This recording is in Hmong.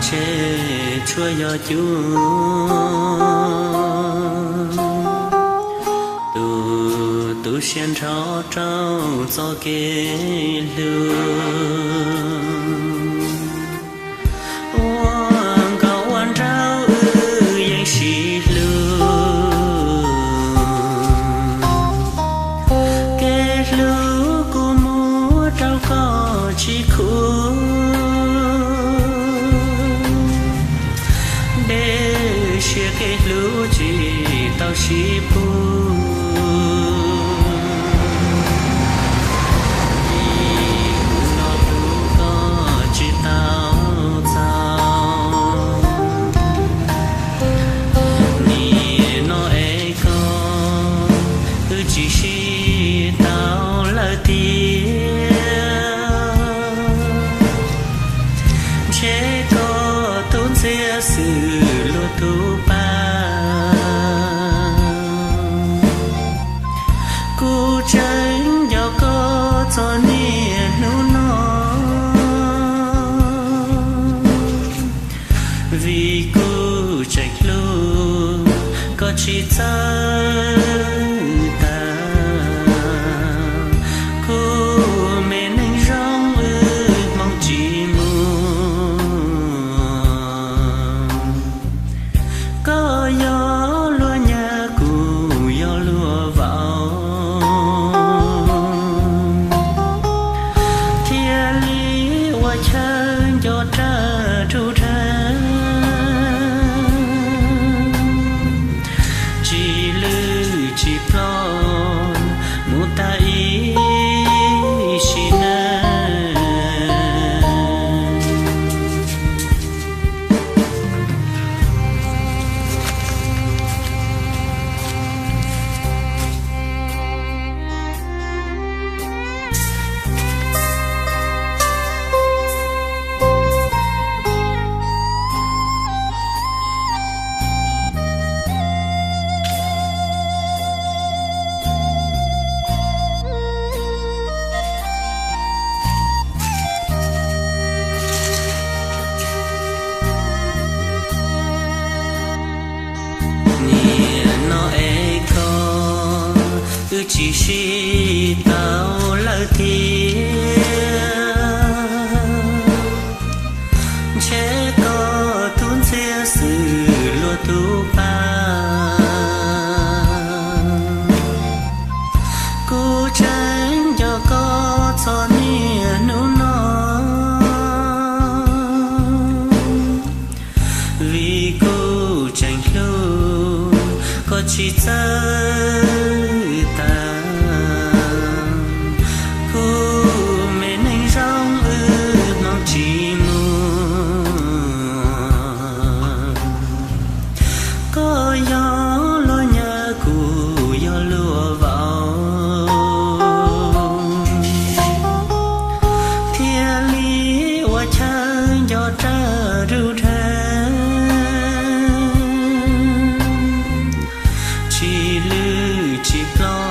Ntshe tsuas yog cub tus tu siab nrho rau txoj kev hlub. Ua nkauj ua nraug wb yeej sib hlub, kev hlub kuv muab rau koj tsis khuv. Dej siab kev hlub tsis tau sib pub, ib hnub no hlub koj tsis tau txaus. Nim no es koj wb tsis sib tau lawm tiag, ntshe koj tus ntxias xwm luag tus pab. Kuv tseem nco koj txog niaj hnub no, vim kuv tseem hlub koj tsis txawj tas. Kuv me neeg zoo wb hmoov tsis muaj, koj yog luag nyiaj kuv yog luag vauv, thiaj li ua chaw nco rawv dub dawb, tsis lwj tsis ploj mus tag ib sim neej. Nim no es koj wb tsis sib tau lawm tiag, ntshe koj tus ntxias xwm luag tus pab. Kuv tseem nco koj txog niaj hnub no, vim kuv tseem hlub koj tsis txawj tas. Kuv me neeg zoo wb hmoov tsis muaj, koj yog luag nyiaj kuv yog luag vauv, thiaj li ua chaw nco rawv dub dawb, tsis lwj tsis ploj